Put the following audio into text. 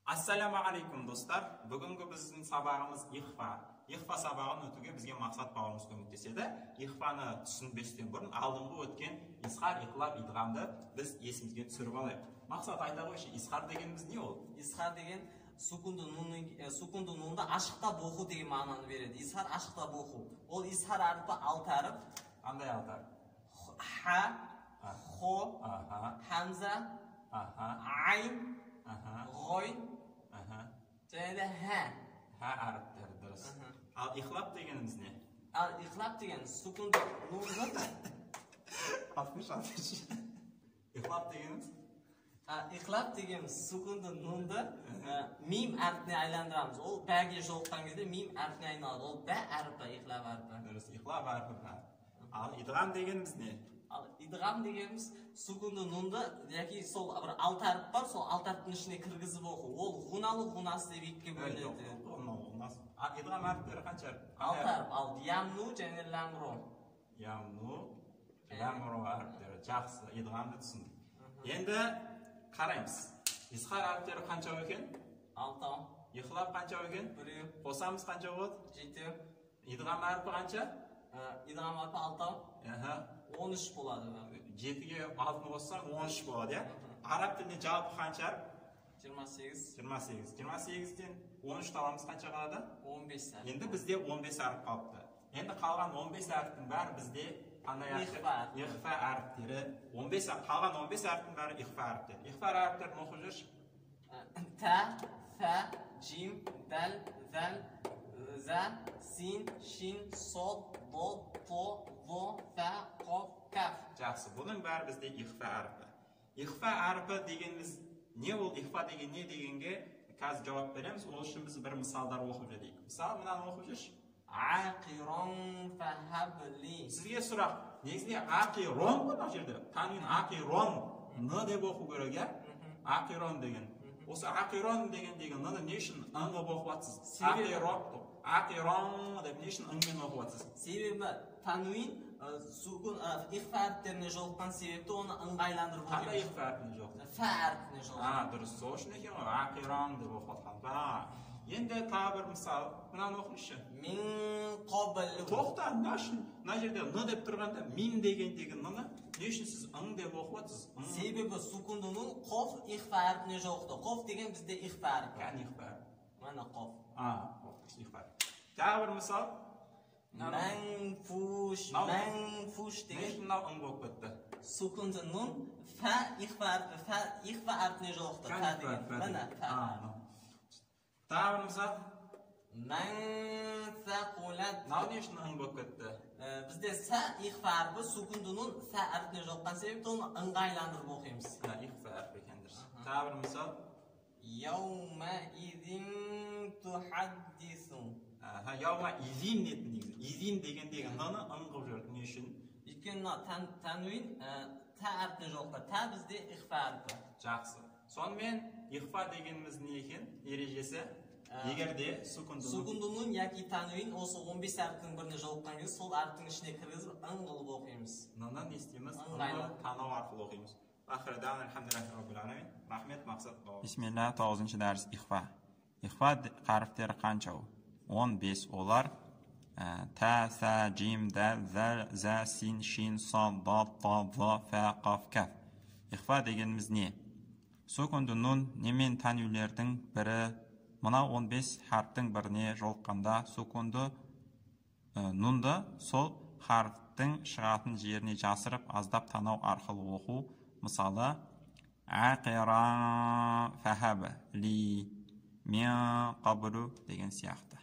Ассалямағалейкум, достар. Бүгінгі біздің сабағымыз ихфа. Ихфа сабағын өтуге бізге Мақсат бауырымыз көмектеседі. Ихфаны түсінбестен бұрын алдыңғы өткен изхар, иқлаб, идғамды біз есімізге түсіріп алайық. Мақсат, айта қойшы, изхар дегеніміз не ол? Изхар деген сукунды нунды ашықтап оқу деген мағынаны береді. Изхар ашықтап оқу. Ол изхар әрпі алты әріп. Қандай алты әріп? Ха, хо, хамза, айн, ғойн, және де хә. Хә әріптері, дұрыс. Ал иқлаб дегеніміз не? Ал иқлаб деген сукунды нунды. Алпыш, алпыш. Иқлаб дегеніміз? Иқлаб дегеніміз сукунды нунды мим әрпіне айландырамыз. Ол бәге жолыққан кезде мим әрпіне айналады. Ол бә әрпі, иқлаб әрпі. Дұрыс, иқлаб әрпі бә. Ал идғам дегеніміз не? Ал идғам дегеніміз сукунды нунды яки сол бір алты әріп бар, сол алты әріптің ішіне кіргізіп оқу. Ол ғуналы, ғунасыз деп екіге бөлінеді. Идғам әріптері қанша әріп? Алты әріп. Ал ямну және ләмро. Ямну, ләмро әріптері. Жақсы, идғамды түсіндік. Енді қараймыз. Изхар әріптері қанша екен? Алтау. Иқлаб қанша екен? Біреу. Қосамыз қанша болады? Жетеу. Идғам әрпі қанша? Идғам әрпі алтау. 13 болады. 7-ге 6-ны қоссаң 13 болады, иә? Араб тілінде жалпы қанша әріп? 28. 28. 28-ден 13 аламыз, қанша қалады? 15 әріп. Енді бізде 15 әріп қалыпты. Енді қалған 15 әріптің бәрі бізде қандай әріптер? Ихфа әріптері. 15, қалған 15 әріптің бәрі ихфа әріптері. Ихфа әріптерін оқып жүрші. Та, фә, джим, дәл, зәл, зә, син, шин, сод, дод, то, во, фә, қоф, кәф. Жақсы, бұның бәрі бізде ихфа әрпі. Ихфа әрпі дегеніміз не ол? Ихфа деген не дегенге қазір жауап береміз. Ол үшін біз бір мысалдар оқып жіберейік. Мысалы, мынаны оқып жүрші. Ақирон фахабли. Сізге сұрақ. Негізінде ақирон ғой мына жерде. Танвин ақирон н деп оқу керек, иә? Ақирон деген. Осы ақирон дегендегі н-ны не үшін ң қылып оқып жатсыз? Ақирон, ақирон деп не үшін ң-мен оқып жатсыз? Себебі танвин сукун ихфа әріптеріне жолыққан себепті оны ыңға айландырып оқимыз. Қандай ихфа әрпіне жолықты? Фә әрпіне жолықты. Дұрыс, сол үшін екен ғой, ақирон деп оқып жатқан. Енді тағы бір мысал, мынаны оқыңызшы. Мин қабл. Тоқта, мына жерде н деп тұрғанда мин дегендегі н-ны не үшін сіз ң деп оқып жатсыз? Себебі сукунды нун қоф ихфа әрпіне жолықты. Қоф деген бізде ихфа әрпі. Кәне ихфа әрпі. Мына қоф. Қоф, ихфа әрпі. Тағы бір мысал. Мәнфуш, мәнфуш деген. Не үшін мынау ң болып кетті? Сукунды нун фә ихфа әрпі, фә ихфа әрпіне жолықты. Фә деген. Мына фә. Тағы бір мысал. Мән сәқулат. Мынау не үшін ң болып кетті? Бізде сә ихфа әрпі сукунды нун сә әрпіне жолыққан себепті оны ыңға айландырып оқимыз. Ихфа әрпі екен, дұрыс. Тағы бір мысал. Яума изин тухаддису. Яума изин дейтін негізі. Изин дегендегі н-ны ң қылып жібердік. Не үшін? Өйткені мына танвин та әрпіне жолықты. Та бізде ихфа әрпі. Жақсы. Сонымен ихфа дегеніміз не екен? Ережесі? Егер де сукунды нун яки танвин осы 15 әріптің біріне жолыққан кезде сол әріптің ішіне кіргізіп ң қылып оқимыз. Н-ны не істейміз? Танау арқылы оқимыз. Ақыры да'вана алхамдулиллахи роббил аламин. Рахмет, Мақсат бауырым. Бисмилля, 9-шы дәріс ихфа. Ихфа қаріптері қанша? 15. Олар та, сә, джим, дәл, зәл, зә, син, шин, сад, дад, та, за, фә, қаф, кәф. Ихфа дегеніміз не? Сукунды нун немен танвиндердің бірі мына 15 харптың біріне жолыққанда сукунды нунды сол харптың шығатын жеріне жасырып аздап танау арқылы оқу. Мысалы, ақиран фахаб ли мин қабру деген сияқты.